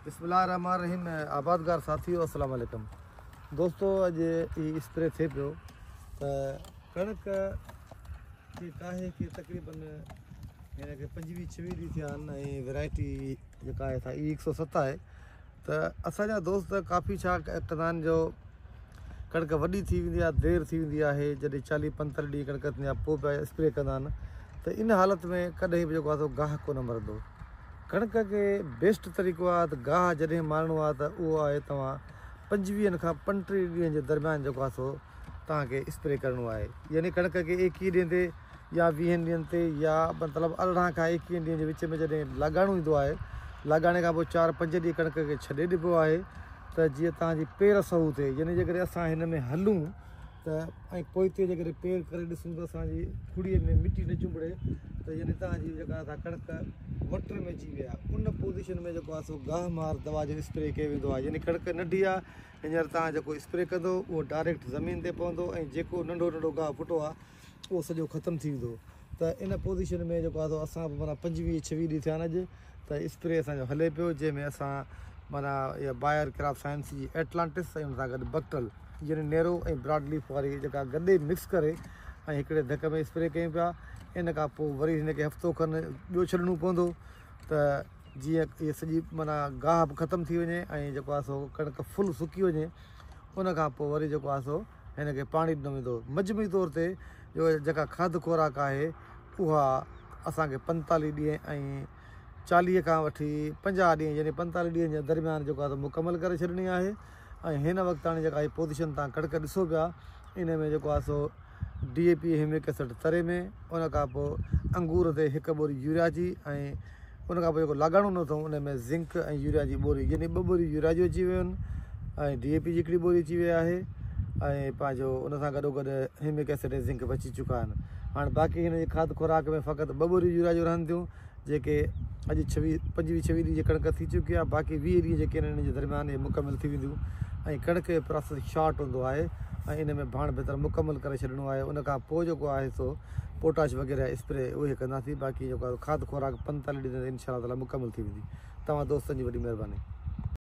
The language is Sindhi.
بسم الله الرحمن الرحيم آبادگار ساٿيو السلام عليڪم دوستو اڄ هي اسپري ٿئي پيو ته ڪڻڪ کي ڪاهي کي تقريبن هن کي 25 26 ڏينهن ٿيا آهن ۽ ورائٽي جيڪا آهي سا اي 107 آهي ته اسان جا دوست ڪافي ڇا ڪندا آهن جو ڪڻڪ وڏي ٿي ويندي آهي دير ٿي ويندي آهي جڏهن چاليهه پنتاليهه ڏينهن ڪڻڪ ٿيندي آهي پوء پيا اسپري ڪندا آهن ته ان حالت ۾ ڪڏهن به جيڪو آهي سو گاهه ڪونه مرندو ڪڻڪ کي بيسٽ طريقو آهي ته گاهه جڏهن مارڻو آهي ته اهو آهي توهان پنجويهن کان پنٽيهه ڏينهن جي درميان جيڪو آهي سو توهان کي اسپري ڪرڻو آهي يعني ڪڻڪ کي ايڪيهه ڏينهن تي يا ويهن ڏينهن تي يا مطلب 18 کان 21 ڏينهن جي وچ ۾ جڏهن لاڳاڻو ايندو آهي لاڳاڻي کان پوء چار پنج ڏينهن ڪڻڪ کي ڇڏي ڏبو آهي ته جيئن توهان جي پير سهو ٿئي يعني جيڪڏهن اسان هن ۾ هلون ته ۽ پوئتي جيڪڏهن پير ڪري ڏسون ته اسان جي کڙيء ۾ مٽي نه چنبڙي ته يعني توهان جي جيڪا سا ڪڻڪ وٽر ۾ اچي وئي آهي ان پوزيشن ۾ جيڪو آهي سو گاهه مار دوا جو اسپري ڪيو ويندو آهي يعني ڪڻڪ ننڍي آهي هينئر توهان جيڪو اسپري ڪندو اهو ڊائريڪٽ زمين تي پوندو ۽ جيڪو ننڍو ننڍو گاهه ڦٽو آهي اهو سڄو ختم ٿي ويندو ته ان پوزيشن ۾ جيڪو آهي سو اسان به معنيٰ 25 26 ڏينهن ٿيا آهن اڄ ته اسپري اسان جو هلي پيو جنهن ۾ اسان معنيٰ اها بائر ڪراپ سائنس جي ايٽلانٽس ۽ ان سان گڏ بڪٽل يعني نيرو ۽ براڊ ليف واري جيڪا گڏي مڪس ڪري ۽ هڪڙي ڌڪ ۾ اسپري ڪيون پيا ان کان پوء وري هن کي هفتو کن ٻيو ڇڏڻو پوندو ته جيئن اهي سڄي معنيٰ گاهه به ختم ٿي وڃي ۽ جيڪو آهي سو ڪڻڪ فل سڪي وڃي ان کان پوء وري جيڪو آهي سو هن کي پاڻي ڏنو ويندو. مجموعي طور تي جو جيڪا کاڌ خوراڪ آهي اها اسان کي 45 ڏينهن ۽ 40 کان وٺي 50 ڏينهن يعني 45 ڏينهن جي درميان جيڪو آهي سو مڪمل ڪري ڇڏڻي آهي ۽ هن وقت تاڻي جيڪا هي پوزيشن تان ڪڻڪ ڏسو پيا ان ۾ جيڪو آهي سو ڊي اي پي هيمڪ ايسڊ تري ۾ ان کان پوء انگور تي هڪ ٻوري يوريا جي ۽ ان کان پوء جيڪو لاڳاڻو ڏنو اٿئون ان ۾ زنڪ ۽ يوريا جي ٻوري يعني ٻه ٻوريون يوريا جون اچي ويون آهن ۽ ڊي اي پي جي هڪڙي ٻوري اچي وئي آهي ۽ پنهنجو ان سان گڏو گڏ هيمڪ ايسڊ ۽ زنڪ به اچي چڪا آهن هاڻي باقي هن جي کاڌ خوراڪ ۾ فقط ٻه ٻوريون يوريا جون رهن ٿيون جيڪي اڄ ڇويهه پنجويهه ڇويهه ڏينهن جي ڪڻڪ ٿي چڪي آهي باقي 20 ڏينهن جيڪي آهن ان جي درميان اهي مڪمل ٿي وينديون ۽ ڪڻڪ جو پراسيس شارٽ هوندو آهي ۽ ان ۾ ڀاڻ بهتر مڪمل ڪري ڇڏڻو آهي ان کان پوء جيڪو آهي سو پوٽاش وغيره اسپري اهي ڪنداسين باقي جيڪو آهي کاڌ خوراڪ 45 ڏينهن تائين انشاء الله تعالي مڪمل ٿي ويندي توهان دوستن جي وڏي مهرباني.